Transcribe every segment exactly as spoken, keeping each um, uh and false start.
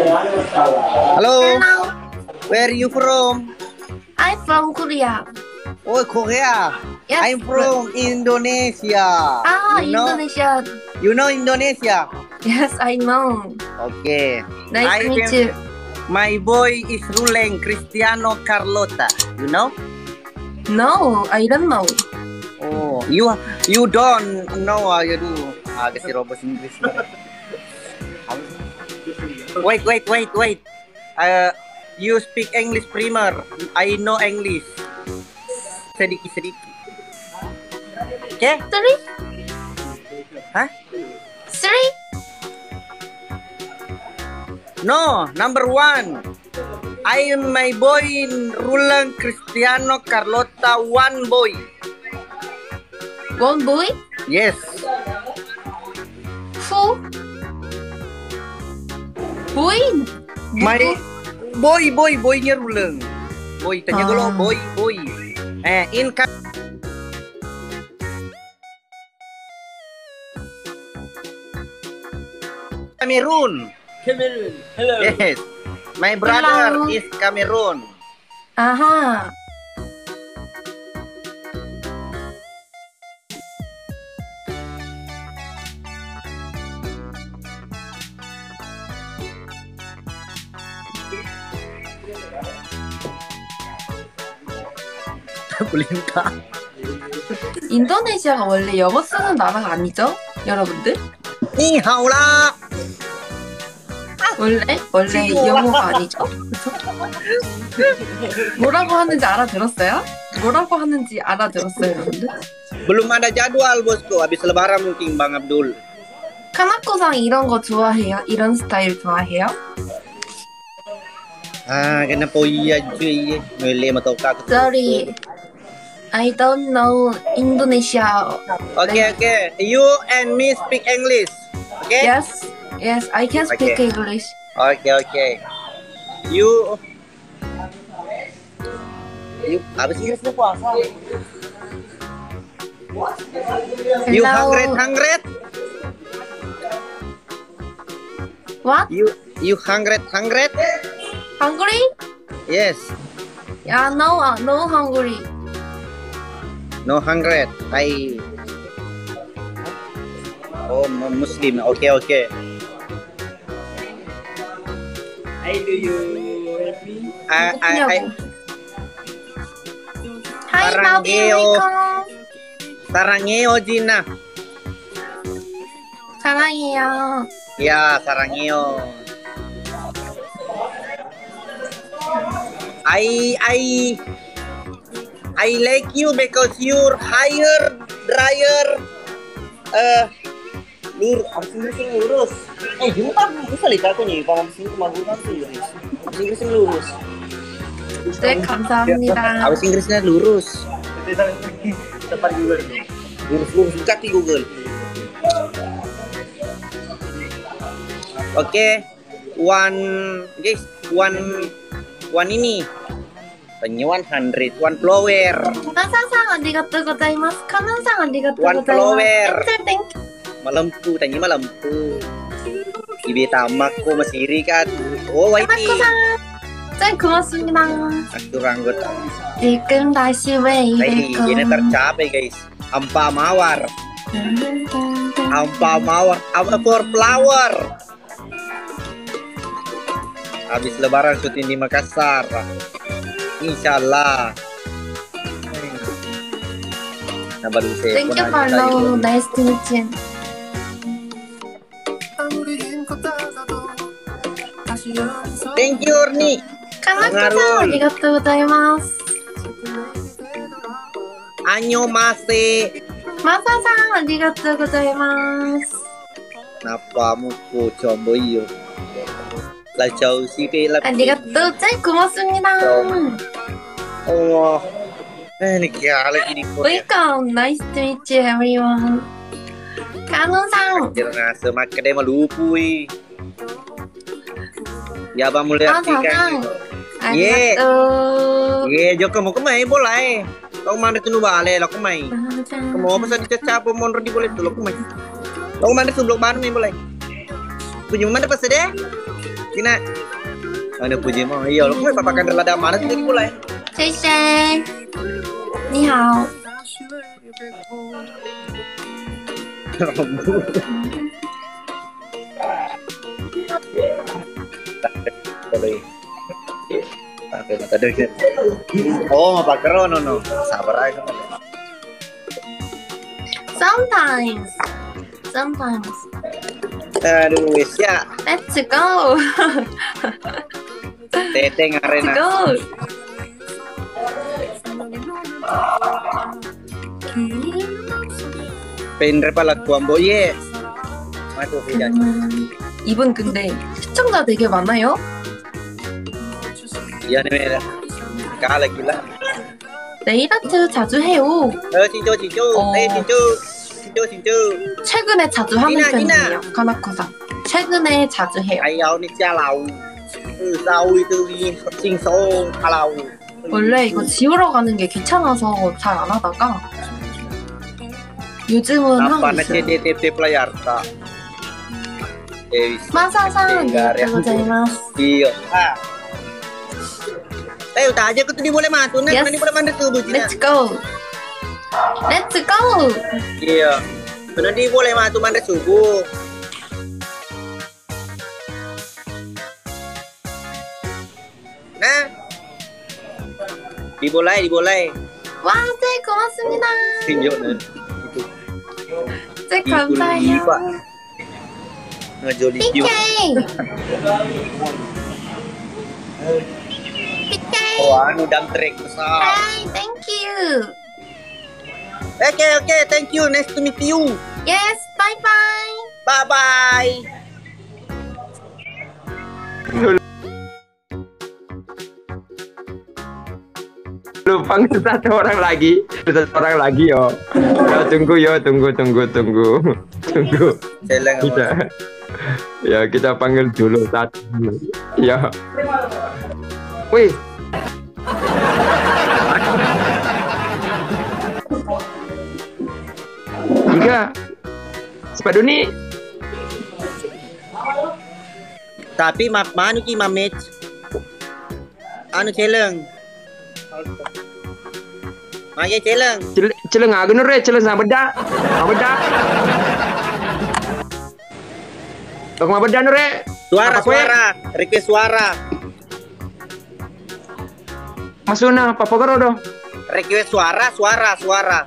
Hello. Hello. Where are you from? I'm from Korea. Oh, Korea. Yes. I'm from Indonesia. Ah, you know? Indonesia. You know Indonesia? Yes, I know. Okay. Nice I to meet am, you. My boy is Ruleng Cristiano Carlotta. You know? No, I don't know. Oh, you you don't know. Aduh, agak si robos Inggris. Wait, wait, wait, wait. Uh, you speak English primer. I know English. Sedikit-sedikit. Okay? Sorry? Hah? Sorry? No, number one. I am my boy Ruleng Cristiano Carlotta one boy. One boy? Yes. Who? Boy? My boy, boy, boy-nya Ruleng. Boy, tanya kalau boy, boy. Eh, in Ka- Cameroon. Cameroon. Hello. Yes. My brother is Cameroon. Aha. Polenta. 인도네시아가 원래 영어 쓰는 나라가 아니죠? 여러분들? Ni hao la. 원래? 원래 영어가 아니죠? 뭐라고 하는지 알아들었어요? 뭐라고 하는지 알아들었어요, 여러분들? Belum ada jadwal, bosku. Habis lebaran mungkin, Bang Abdul. Kanako-san 이런 거 좋아해요? 이런 스타일 좋아해요? Ah, kenapa iya cuy? Mele matoka. Sorry. I don't know Indonesia. Okay, okay. You and me speak English. Okay? Yes. Yes, I can speak English. Okay, okay. You You apa sih Inggrisnya puasa? You hungry, hungry? What? You you hungry, hungry? Hungry? Yes. Yeah, no, uh, no hungry. No hungry. I Oh, Muslim. Okay, okay. Hi, do you help me? I, I, I, Hi, Maubi. 사랑해요. 사랑해요, 진아. 사랑해요. 야, 사랑해요. I, I, I like you because your hair dryer, uh, Lur, habis Inggris ini lurus. Eh, jumpa bisa lihat aku nih, Bang, habis ini cuma guru habis Inggris. Habis Inggris ini lurus. 네, 감사합니다. Habis Inggrisnya lurus. Tepat Google. Lurus, lurus, buka di Google. Oke, one, guys, one, one ini. Tanya one hundred, one follower. Masa-san, arigatou gozaimasu. Kanan-san, arigatou gozaimasu. One follower. Thank you, thank you. Malempu, tanya malempu. Ibe tamakku masiri kan. Oh, waiti. Tamakku-san. Saya kumasuna. Aku ranggut. Chicken dashi wei. Ini tercapai, guys. Ampa mawar. Ampa mawar. Ampa for flower. Habis lebaran syuting di Makassar. Insyaallah. Nah, baru saya Thank you, follow. Nice to meet you. Thank you, Orni. Kanako-san, arigatou gozaimasu. Annyeonghaseyo. Masa-san, arigatou gozaimasu. Nappa mukku combo iyo. La ciao si pe la. Arigatou, cai kumasuna. Allah. Eh, ini kia lagi di Korea. Welcome, nice to meet you, everyone. Kano-san. Kira ngase makkeda malupui. Ya, Bang, mulai. Kano-san. Ye. Arigatou. Ye, jokka mau kemai bola, eh. Lao manre tu nu bale, lao ko mai. Ko mopa sa dicaccapo monro di bola tu, lao ko mai. Lao manre tu blok baru mai bola. Kunjung manre pas deh. Nak. Mana puji mau? Iya, lu kok pakai lada mana tuh tadi mulai? 谢谢。你好。Oh, mau pakai no, no. Sabar aja. Sometimes. Sometimes. Aduh, wis ya. Let's go. Teteng Let's arena. Go. Penre pala kuambo ye. Matu pidan. 이분 근데 시청자 되게 많아요? Iya nih, Mel. Kalah gila. Date 자주 해요. 어, 진짜, 진짜. 어. 네, 진짜. 진짜, 진짜. 최근에 자주 하는 Gina, Gina. 편이에요, 카나코상. 최근에 자주 해요. Ayo, ni cialau. Tahu itu ni, sing so, kalau. 원래 이거 지우러 가는 게 귀찮아서 잘 안 하다가 요즘은 하고 Apa na 있어요. C D T P player ta? Eh, wis. Masa-masa Tinggal gitu, ya. Gozaimasu. Iya. Ah. Eh, udah aja aku tuh di boleh matu, nah, Yes. Mana di boleh mandek tuh, Cina? Let's go. Let's go. Iya. Bener di boleh matu mandek subuh. Nah. Di boleh, di boleh. 와, 네, 고맙습니다. Tinjau, nah. Itu. 네, Itu 감사해요. Pak. Ngajoli P K. P K. Oh, anu, dump truck besar. Hi, thank you. Oke, oke, thank you. Nice to meet you. Yes, bye bye. Bye bye. Lu panggil satu orang lagi, satu orang lagi, yo. Yo, tunggu, yo, tunggu, tunggu, tunggu. Tunggu. Seleng. Kita, ya, kita panggil dulu satu. Ya. Wih. Tiga. Sepatu ni. Tapi ma-, manuki mamec. Anu, celeng. Mage celeng. Cel-, celeng aga nure, celeng sama beda. Sama beda. Tok ma beda nure. Suara, apa kue? Suara. Request suara. Masuna, papa garo do. Request suara, suara, suara.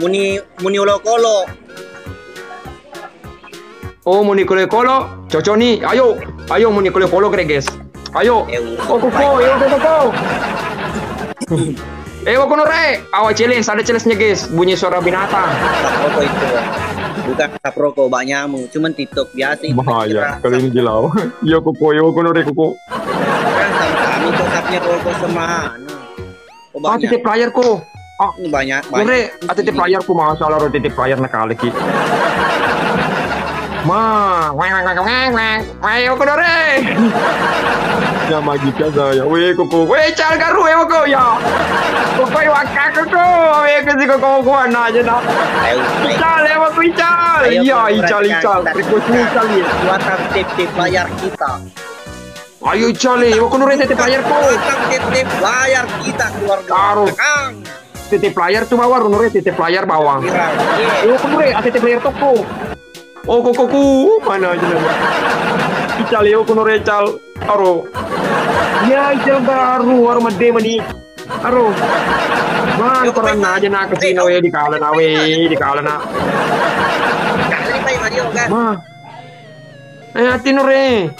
Muni, muni olokolo. Oh, muni kolo-kolo, cocok ni. Ayo, ayo muni kolo-kolo kere, guys. Ayo. Eh, oh, koko, eh, koko, koko. Eh, koko nore. Awa celes, ada celesnya, guys. Bunyi suara binatang. Rokok itu. Bukan asap rokok, bak nyamuk. Cuman TikTok biasa itu. Bahaya. Kira-kira kali ini asap. Gila. Iya, koko, iya, koko nore, koko. Kan sama kami kok asapnya rokok sama anu. Oh, ah, banyak. Titip layarku. Ah, ini banyak, banyak. Nore, ah, titip layarku, masalah ro titip layar na kali ki. Ma, weng, weng, weng, weng, weng. Ayo, koko nore. Ya, magika saya. Weh, koko. Weh, cal garu, eh, koko, ya. Koko, eh, wakka, koko. Weh, kasi koko, koko, anak aja, dah. Ayo, ayo. Ical, eh, koko, ical. Ayo, iya, koko, ical, perhatikan, ical. Kita, request kita, ical, ya. Kekuatan titip layar kita. Ayo, cale, wa kono rete te player ko. Kekuatan titip layar kita, keluarga. Taro. Kang. Titip player tu bawah, runure titip player bawah. Iya, iya. Wa kono re, titip player toko. Oh, kokoku, mana aja. Ical, wa kono re, cal. Taro. Ya, ical baru, baru mede mani. Aro. Wah, koranna aja na kasino, eh, di kala na, weh, di kala na. Wah. Eh, ati nore.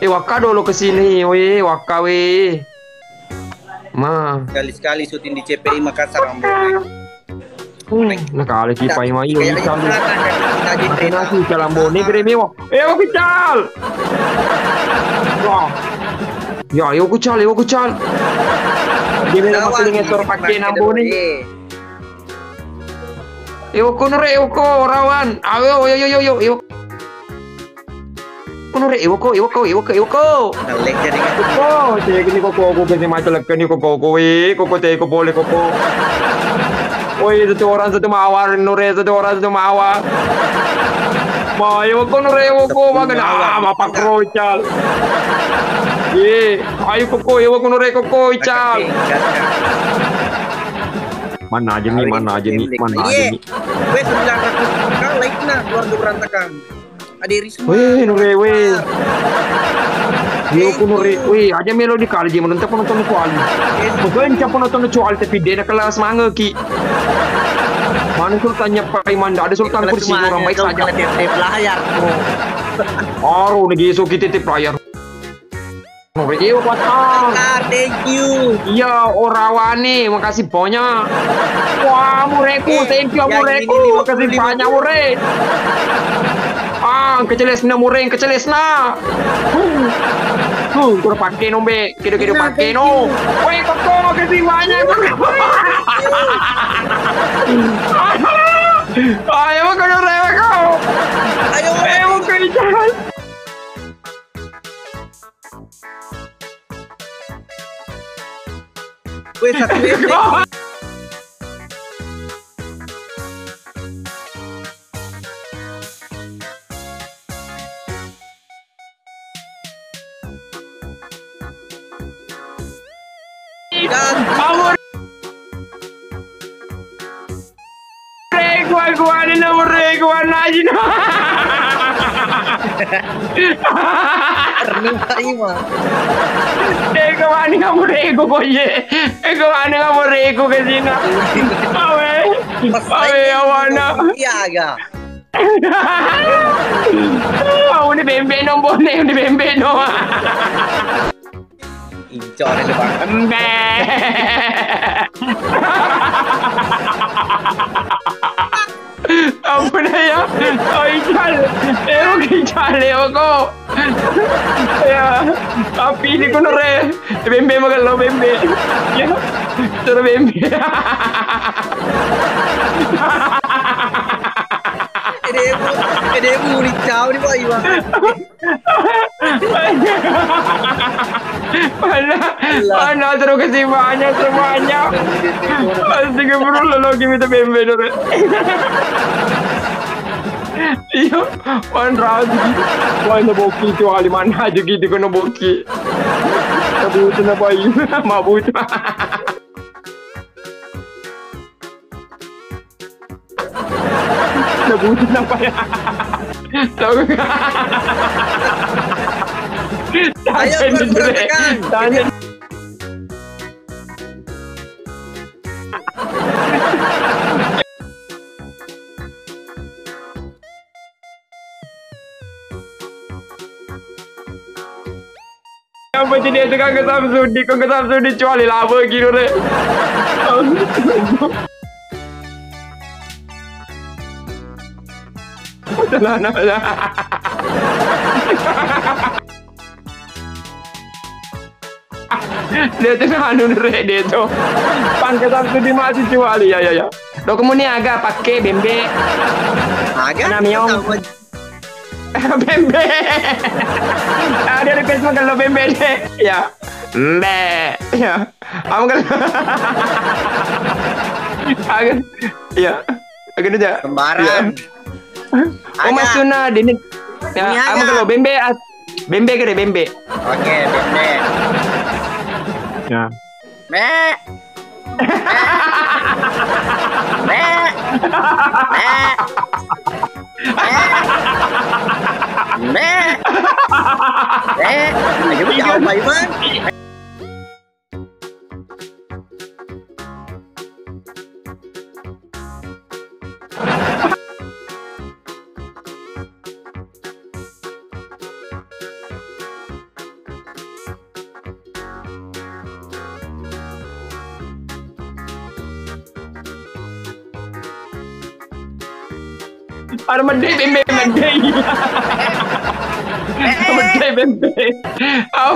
Eh, wakka dolo kesini, weh, wakka, weh. Ma. Sekali-sekali syuting di C P I Makassar, Ambon. Hmm, nakale ki pai mai, yo, ical. Nasi ical Ambone, kere mewa. Eh, wa ku ical. Wah. Ya, yo ku ical, yo ku ical. Dia memang pakai ngesor pakai Ambone. Eh, wa kono re, wa ko rawan. Ayo, yo, yo, yo, yo, yo. Kono re, iwako, iwako, iwako, iwako. Nalek jadi. Koko, te gini koko, koko gini macam leken ni koko, koko, eh, koko te, koko boleh koko. Woi, satu orang satu mawar, nure satu orang satu mawar. Ayo ko nure ko bagana, ah, mapakrocal. Ye, ayo koko, ayo ko nure koko ical. Mana aja nih, mana aja nih, mana aja nih. Weh, sembilan ratus kang like-na keluarga berantakan. Ada Risma. Weh, nure, weh. Yo ko nure, weh, aja melo di kali je menonton penonton kuali. Bukan siapa nonton cuali tapi dia nak kelas mangga ki. Mana Sultan nyapai manda, ada Sultan kursi orang baik saja. Tetep layar, bro. Aro, negi so kita tetep layar. Nore, iya, patang. Thank you. Iya, ora wane, makasih banyak. Wah, mureku, eh, thank you, mureku. Makasih banyak, mure. Ah, kecelesna, mure, kecelesna. Huh. Huh, kurang pakai no, be. Kido-kido pakai no. Woi, koko, makasih banyak. Ayo, kau rewa kau. Ayo, ayo, kau ikan. Weh, satu M. Kamu Regu, aku ada nomor regu, anak aja, no. Terima, terima. Eh, kemana kamu regu, boye? Eh, kemana kamu regu ke sini? Awe, awe, awana. Iya, aga. Aku di bembe no, bone, di bembe no. Incore le, Bang. Embe. Ampun ya. Oh, ical. Eh, oke, ical, eh, kok. Ya, tapi di kono re. Bembe magello, bembe. Ya. Terus bembe. Kedemu, kedemu, dicau di bawah, Bang. Mana? Mana? Terima kasih banyak semuanya. Astagfirullah, lagi minta bembe dulu. Iya, mana? Mana boki itu, Ali, mana aja gitu kena boki. Tapi itu apa ini? Mabuk. Nabutin apa ya? Tahu nggak? Ayo, tanya dulu, kurang-kurang tekan. Tanya. Apa jadi itu kan ke Samsudi, kan ke Samsudi cuali laba gitu deh. Nah, nah, nah. Dia tuh anu, Re, dia tuh. Pangkasan Sudi masih cuali, ya, ya, ya. Lo kemuni aga pakai bembe. Aga? Namiong. Bembe. Ada request makan lo bembe deh. Ya. Mbe. Ya. Apa kan? Aga. Ya. Aga aja. Sembarang. Ya. Oh, Mas Yuna, dini. Ya, ini aga. Bembe, as-, bembe gede, bembe. Oke, bembe. Ya. Me. Me. Me. Me. Me. Me. Ayo, jawab, Pak Iman. Ada medde, bembe medde. Medde, bembe. Au.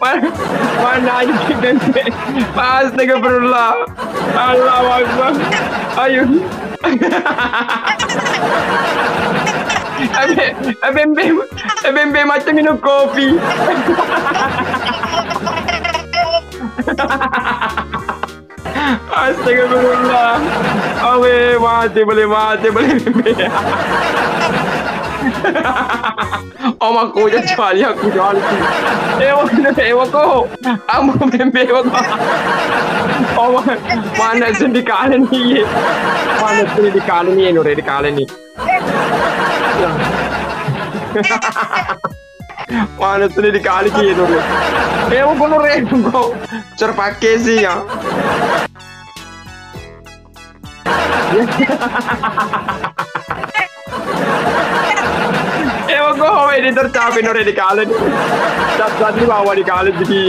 Mana, mana aja bembe? Astagfirullah. Allahu Akbar. Ayo. Abe, abembe, abembe macam minum kopi. Astagfirullah. Awe, mati boleh, mati boleh bembe. Oh, aku jadi cali, aku cali. Ewa, ewa ko. Amu bembe ewa ko. Oh, mana sendiri kalian ni? Mana sendiri kalian ni? Nure di kalian ni. Mana sendiri kali ki itu. Ewa ko nure ko. Terpakai sih ya. Ewa ko, ini tercapai nore di kalian. Cat-cat di bawah di kalian jadi.